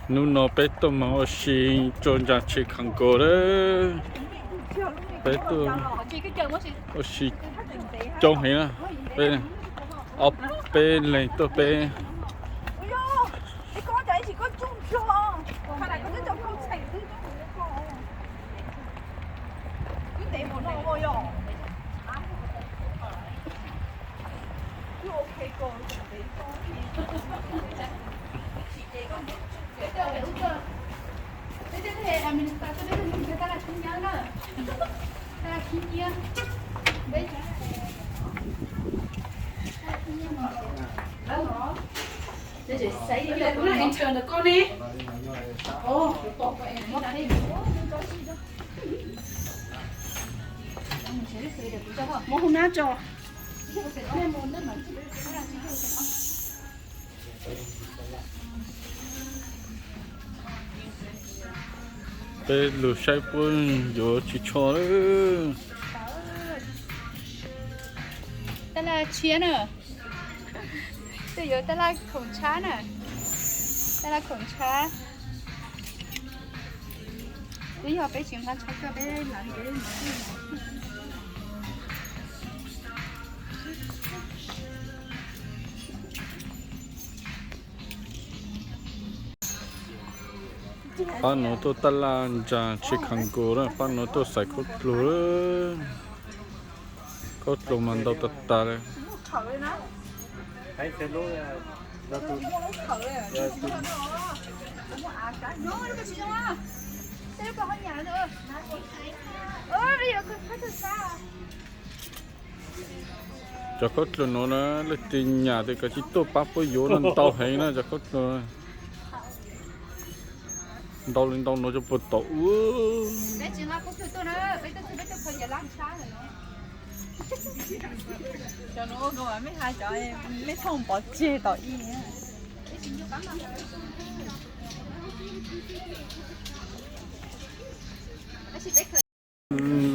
Hnub no peb tuaj mas ua si rau ntsa tshis khav nkaus lawm. Peb tuaj ua si coob heev na. Peb ob peb leeg tuaj peb. Muab hauv nab tso. Peb lug saib puab yuav tsis tsho lawm. Tab laj tshiab na. Twb yuav tab laj khoom tshab na. Tab laj khoom tshab. Twb yog peb tsis nqa tsho tuaj peb lawv. Pab nuav tuaj tab laj ntsa tshis khav nkaus lawm, pab nuav tuaj xaiv khaub dluag lawm. Khaub dluag mas ntau tag tag li. Cov khaub dluag nuav na, leej twg nyam tes kov tsis tuaj pab puab yuav na, ntau heev na cov khaub dluag. Ntau li ntau nuav cov puag tom ub.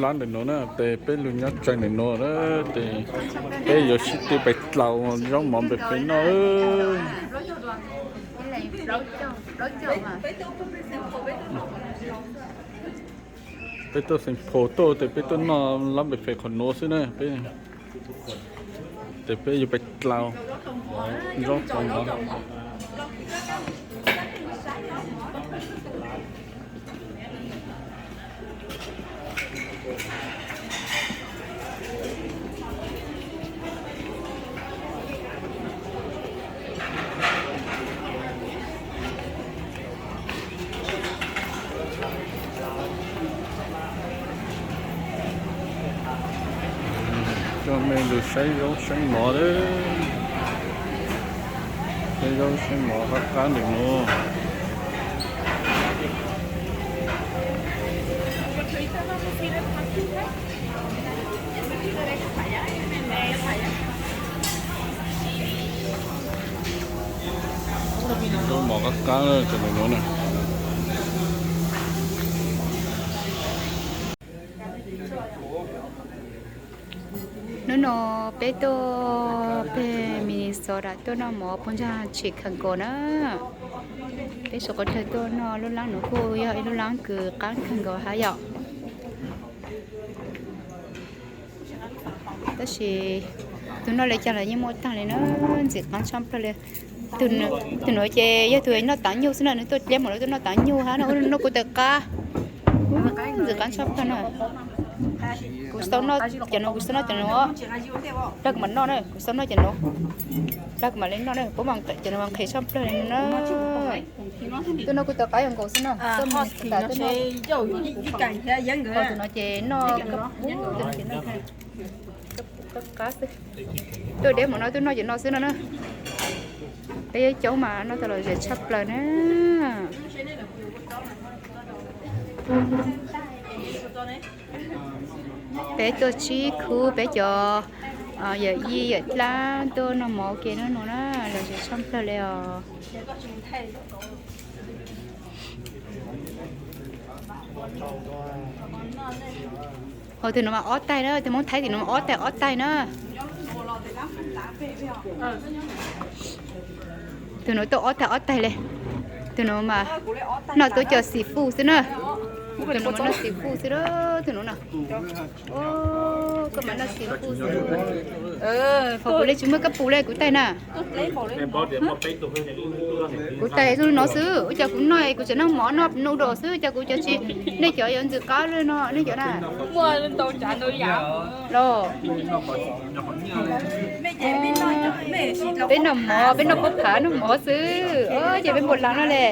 Lab ntawm nuav na, tes peb lug nyob tsev ntawm nuav na, tes peb yuav sib tw pais dlaus zaub mov npem fem noj. Peb tuaj xeem Pham tuaj tes peb tuaj noj lab npem fem qhov nuav xwb na. Tes peb yuav pais dlaus zaub mov. Coj mej lug saib zaub saib mov lawm. Saib zaub saib mov qab qab ntawm nuav. Zaub mov qab qab ntawm nuav na. Hnub no peb tuaj peg Minnesota tuaj noj mov puag ntsa tshis khav nkaus na. Peb suav qhov chaw tuaj noj lub laab nuav kuj yog ib lub laab kws qaab khav nkaus hab yom. Tab sis tug noj le caag los yeej muaj taag le na, ntxim qaab tshaj plawg le. Tug nuav ces yog tug noj taav nyuj xwb na, nwg tuaj dleb mum lawv tuaj noj taav nyuj hab na, noj kuv tawg qab. Ntxim qaab tshaj plawg na. Kuv tsis tau noj cov nuav, kuv tsis tau noj cov nuav. Plag kuv mam noj na, kuv tsis tau noj cov nuav. Plag kuv mam le noj na, puab mas cov nuav mas nqhis tshaj plawg le na. Tuaj noj kuv tawg qab yuav nkaus xwb na. Tug nuav ces noj, tug nuav ces noj qab xwb. Tuaj dleb mum no tuaj noj cov no xwb no na. Peb coob mas noj tau lom zem tshaj plawg na. Peb tuaj tsib khub, peb cov yawm yij yawm dlaab tuaj noj mov ua ke nub nua na, lom zem tshaj plawg le os. Hauv tug nuav mas ob taig na, tug Moob Thaib tim nuav mas ob taig ob taig na. Tus nuav tuaj ob tag ob tag le. Tus nuav mas noj tuab cov xi fuj xwb na. Tus nuav mas noj xi fuj xwb a, tus nuav no. Koj mas noj xi fuj xwb. Kuv le tsis muaj kab pus le kuv taig na. Kuv taig xwb no xwb, ua cas kuv noj kuv tseem noj mov noj noodles xwb, cas kuv cov tsis, nej cov yuav ntxim qab le no nej cov na. Los peb noj mov, peb noj qhov phav noj mov xwb, ces peb npaum lawm no le,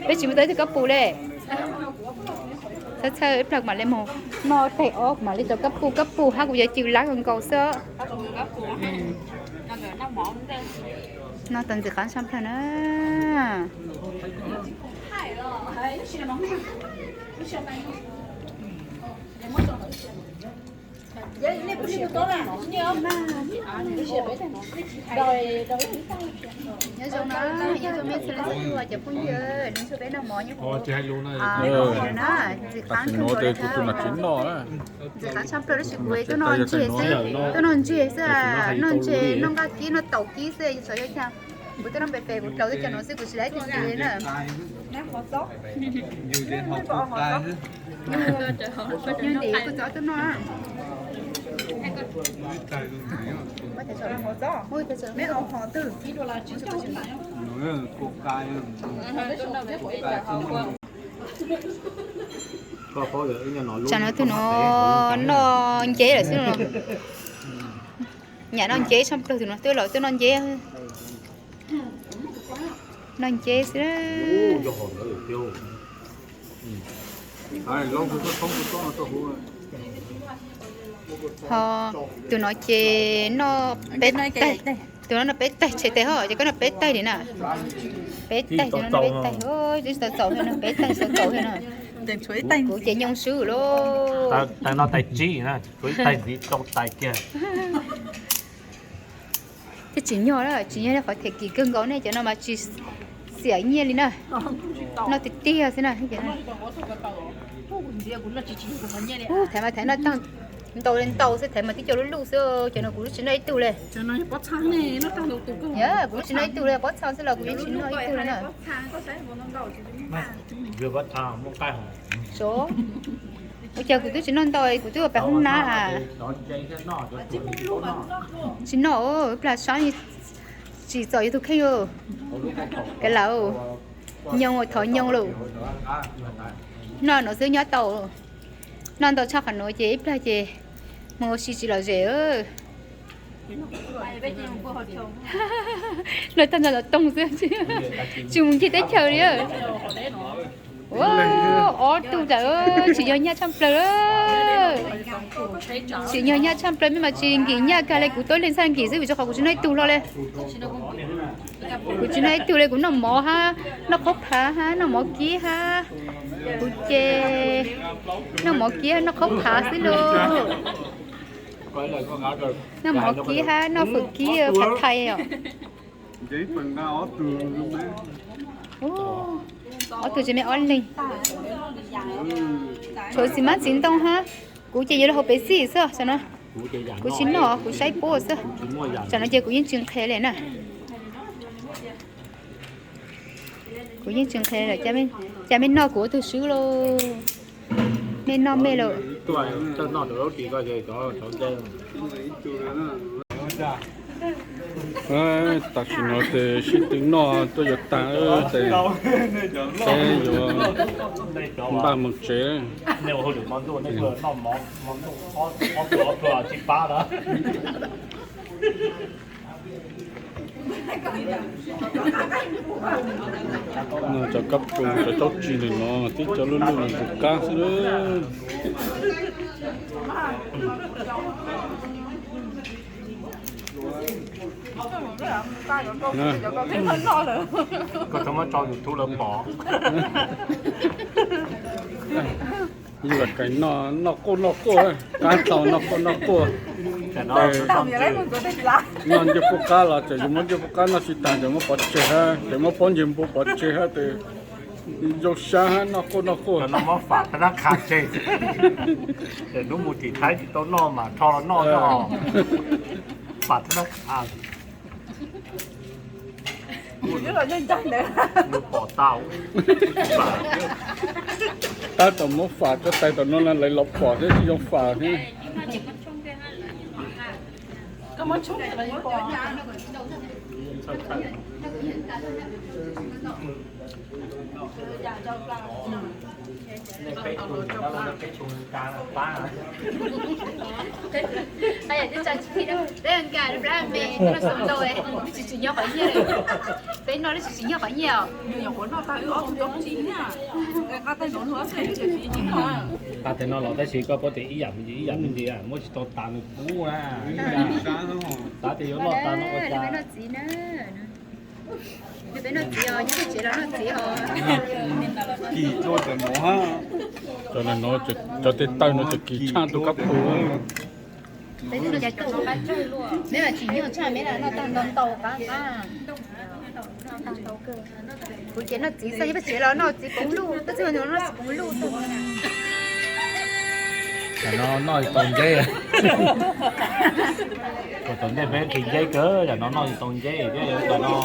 peb tsis muaj tau ib tug kab pus le. Txhawj txhawj ib plag mam le moog noj taig ob mam le tau kab pus, kab pus hab kuv cov cw lab nkaus xwb. Noj tau ntxim qab tshaj plawg na. Nyob zoo na, nyob zoo mej txhua leej txhua tug cov phooj ywg, nov tshuav peb noj mov nyob hauv na, ntxim qab kawg nkaus le. Ntxim qab tshaj plaws tab sis kuv tuaj noj ntseg xwb, tuaj noj ntseg xwb, noj ntseg noj nqaj kib noj taum kib xwb, xyov yog cas. Kuv tuaj noj pem pem kuv dlaus tuaj cov no xwb kuv tsis laib tig tig na. Nyob ntim kuv txov tuaj noj. Tsam no twb no noj nceb lawm xwb no. Nyam noj nceb tshaj plaws, tus no twb los twb noj nceb. Noj nceb xwb. Ho tus no ces noj peb taig, tus no noj peb taig tshem tes ho, ces koj noj peb taig li na. Peb taig, tus no noj peb taig, tsis tau txaus no, peb taig tsis tau txaus no. Kuv ces nyoo swb lauj. Tais no tais tsib na, kuv ib tais ntxiv rau tais kiag. Thiab tsis nyog, tsis nyog li qhov them kim kawg nkaus ne, cov no mas tsis xiam nyiaj li na. Noj tiag tiag xwb na. Ub, thaiv mas thaiv noj tag ntau li ntau xwb, thaiv mas tib co lub luj xwb, cov no kuv lub tsis noj ib tug li. Yog kuv lub tsis noj ib tug li, pob txha xwb los kuv yeej tsis noj ib tug li na. Ua cas kuv twb tsis noj ntau, kuv twb ua pem hoob nab a. Tsis noj, plag sab tsis txaus yus tus kheej. Kav lawm, nyoo thov nyoo lawm. Noj no xwb nyob tau, noj ntau tshaj qhov no ces ib plag ces mus ua si tsis lom zem. Noj tag nrho los toog xwb, tsis mus ncig teb chaws li. Ua, ob tug ntawd tsim nyog nyaj tshaj plaws. Tsim nyog nyaj tshaj plaws, mej mas tsis nkim nyaj kag li, kuv tuab leeg txhaj nkim xwb vim rau qhov kuv tsis noj ib tug hlo li. Kuv tsis noj ib tug li, kuv noj mov hab noj qhaub phav hab noj mov kib hab. Kuv ces noj mov kib hab noj qhaub phav xwb lauj. Noj mov kib hab noj fawm kib phav thaij os. Ob tug tsis me ob leeg. Tshuav txiv hmab txiv ntoo hab. Kuv ces yuav los haus Pepsi xwb os, tsam no kuv tsis noj, kuv saib puab xwb. Tsam no ces kuv yeej tsis nqhis li na. Kuv yeej tsis nqhis lawm, cas mej noj kuv ua tug swb lauj. Mej noj mej lawm. Tam sim no ces sib tw noj tuaj yuav tag, peb yuav npaj mus tsev. Noj cov kab pus cov caub tsi ntawm no, tib cov lub lub no tus kab xwb. Koj txhob muab tso YouTube lawv pom. Yus lam kais noj, noj quaj noj quaj, qab tau noj quaj noj quaj. Noj ncej puab qab los txawm yus muab ncej puab qab noj tsis tag, txawm muab pov tseg hab, txawm muab pob ntseg npua pov tseg hab, txawm zoo sab hab, noj quaj noj quaj. Muab fam thab nab kha tseg, hnub mus tim Thaib tsis tau noj mas rho los noj, fam thab nab kha. Pom tau. Tab tom muab fam tso tais tom no na, lawv los pom thiab tsis zoo fam thiab. Peb tsis nyob qhov nyiaj, peb noj tsis tsis nyob qhov nyiaj. Qab teg no los tab sis koj paub tias ib yam me ntsis ib yam me ntsis muab tsis tau tas nws pub na. Tab tias yuav noj tas no ua cas. Peb noj txiv, nyob peb tsev los noj txiv os. Cov no, cov tej tawg no ces kis tshaj tus kab pus. Meb mas tsis nyuaj tshaj, meb noj tag ntau ntau qab qab. Kuv ces noj txiv xwb, peb tsev los noj txiv poov luj, peb txiv noj txiv poov luj xwb. Tam no noj tau nceb. Tau nceb, peb nqhis nceb kawg, tam no noj tau nceb thiab, tam no.